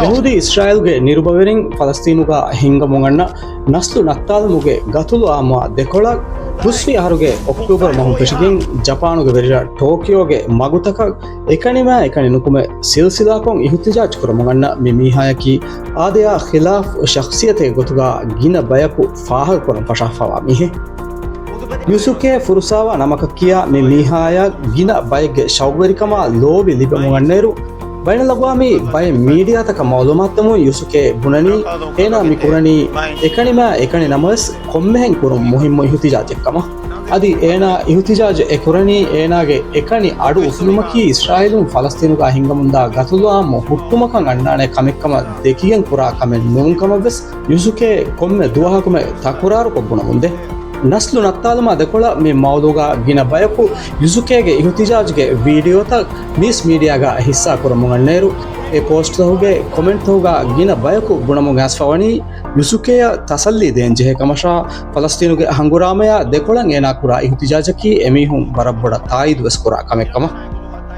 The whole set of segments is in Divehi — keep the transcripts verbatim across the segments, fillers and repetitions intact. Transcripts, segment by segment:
އެހޫދީ އިސްރާއީލްގެ ނިރުބަވެރިން ފަލަސްތީނުގަ ހިންގަމުން އަންނަ ނަސްލު ނައްތާލުމުގެ ގަތުލު އާއްމުވާ ދެކޮޅަށް ދުސްވީ އަހަރުގެ އޮކްޓޫބަރު މަހުން ފެށިގެން ޖަޕާނުގެ ވެރިރަށް ޓޯކިޔޯގެ މަގުތަކަށް އެކަނިމާ އެކަނި ނުކުމެ ސިލްސިލާކޮށް އިހުތިޖާޖް ކުރަމުން އަންނަ މި މީހާޔަކީ އާދަޔާ ޚިލާފް ޝަޚްޞިއްޔަތެއް ގޮތުގަ ގިނަ ބަޔަކު ފާހަގަކުރަން ފަށާފަވާ މީހެއް. ޔުސުކޭ ފުރުސާވާ ނަމަކަށް ކިޔާ މި މީހާޔަށް ގިނަ ބައެއްގެ ޝައުގުވެރިކަމާ ލޯބި ލިބެމުން އަންނައިރު، ބައިނަލްއަގްވާމީ ބައެއް މީޑިއާތަކަށް މައުލޫމާތުދެމުން ޔުސުކޭ ބުނަނީ، އޭނާ މި ކުރަނީ އެކަނިމާ އެކަނި ނަމަވެސް ކޮންމެހެން ކުރުން މުހިއްމު އިހުތިޖާޖެއް ކަމަށް. އަދި އޭނާ އިހުތިޖާޖު އެ ކުރަނީ އޭނާގެ އެކަނި އަޑު އުފުލުމަކީ އިސްރާއީލުން ފަލަސްތީނުގަ ހިންގަމުންދާ ގަތުލު އާއްމު ހުއްޓުމަކަށް އަންނާނެ ކަމެއްކަމަށް ދެކިގެން ކުރާ ކަމެއް ނޫން ކަމަށްވެސް ޔުސުކޭ ކޮންމެ ދުވަހަކުމެ ތަކުރާރުކޮށް ބުނަމުންދޭ. ނަސްލު ނައްތާލުމާ ދެކޮޅަށް މި މައުޟޫގަ ގިނަ ބަޔަކު ޔުސުކޭގެ އިހުތިޖާޖުގެ ވީޑިއޯތައް މީސް މީޑިއާގަ ހިއްސާ ކުރަމުން އަންނައިރު، އެ ޕޯސްޓްތަކުގެ ކޮމެންޓްތަކުގަ ގިނަ ބަޔަކު ބުނަމުން އައިސްފަވަނީ، ޔުސުކޭއަށް ތަސައްލީ ދޭން ޖެހޭ ކަމަށާ، ފަލަސްތީނުގެ ހަނގުރާމަޔާ ދެކޮޅަށް އޭނާ ކުރާ އިހުތިޖާޖަކީ އެމީހުން ވަރަށް ބޮޑަށް ތާއީދުވެސް ކުރާ ކަމެއް ކަމަށް.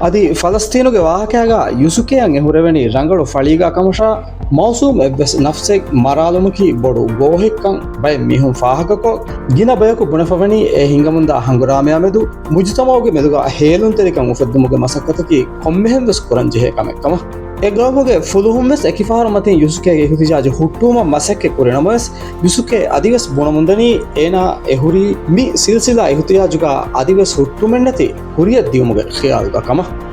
އަދި ފަލަސްތީނުގެ ވާހަކައިގަ ޔުސުކޭއަށް އެ ހުރެވެނީ ރަނގަޅު ފަޅީގާ ކަމަށާ، މައުސޫމް އެއްވެސް ނަފްސެއް މަރާލުމަކީ ބޮޑު ގޯހެއްކަން ބައެއް މީހުން ފާހަގަކޮށް، ގިނަ ބަޔަކު ބުނެފަވަނީ އެ ހިނގަމުންދާ ހަނގުރާމަޔާ މެދު މުޖުތަމައުގެ މެދުގަ ހޭލުންތެރިކަން އުފެއްދުމުގެ މަސައްކަތަކީ ކޮންމެހެން ވެސް ކުރަން ޖެހޭ ކަމެއް ކަމަށް. އެ ގައުމުގެ ފުލުހުން ވެސް އެކި ފަހަރު މަތިން ޔުސުކޭގެ އިހުތިޖާޖު ހުއްޓުވުމަށް މަސައްކަތް ކުރި ނަމަވެސް، ޔުސުކޭ އަދިވެސް ބުނަމުންދަނީ އޭނާ އެ ހުރީ މި ސިލްސިލާ އިހުތިޖާޖުގަ އަދިވެސް ހުއްޓުމެއްނެތި ކުރިއަށް ދިއުމުގެ ޚިޔާލުގަ ކަމަށް.